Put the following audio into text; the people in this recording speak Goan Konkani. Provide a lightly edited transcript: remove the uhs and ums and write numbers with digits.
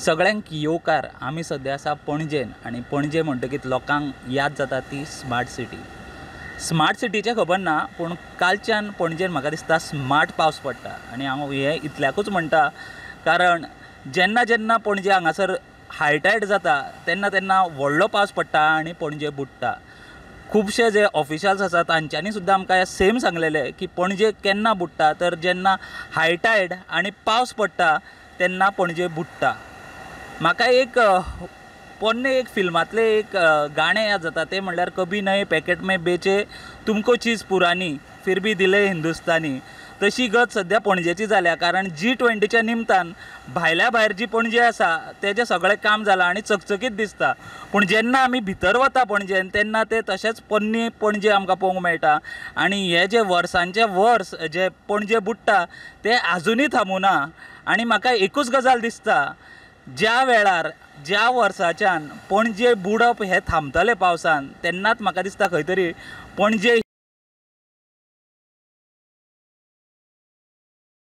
सगळ्यांक येवकार. आमी सद्या आसा पणजेन आनी पणजे म्हणटकीत लोकांक याद जाता ती स्मार्ट सिटी. स्मार्ट सिटीचें खबर ना पूण कालच्यान पणजेन म्हाका दिसता स्मार्ट पावस पडटा आनी हांव हें इतल्याकूच म्हणटा कारण जेन्ना जेन्ना पणजे हांगासर हाय टायड जाता तेन्ना तेन्ना व्हडलो पावस पडटा आनी पणजे बुडटा. खुबशे जे ऑफिशल्स आसात तांच्यांनी सुद्दां आमकां सेम सांगलेलें की पणजे केन्ना बुडटा तर जेन्ना हाय टायड आनी पावस पडटा तेन्ना पणजे बुडटा. म्हाका एक पोन्नें एक फिल्मांतलें एक गाणें याद जाता तें म्हणल्यार कभी नये पॅकेट में बेचे तुमको चीज पुरानी फिर भी दिले हिंदुस्तानी. तशी गत सद्या पणजेची जाल्या कारण जी20च्या निमतान भायल्या भायर जी पणजे आसा तेजें सगळें काम जालां आनी चकचकीत दिसता. पूण जेन्ना आमी भितर वता पणजेन तेन्ना तें तशेंच पोन्नी पणजे आमकां पळोवंक मेळटा आनी हे जे वर्सांचे वर्स जे पणजे बुडटा तें आजुनूय थांबूना. आनी म्हाका एकूच गजाल दिसता, ज्या वेळार ज्या वर्साच्यान पणजे बुडप हें थांबतलें पावसान तेन्नाच म्हाका दिसता खंय तरी पणजे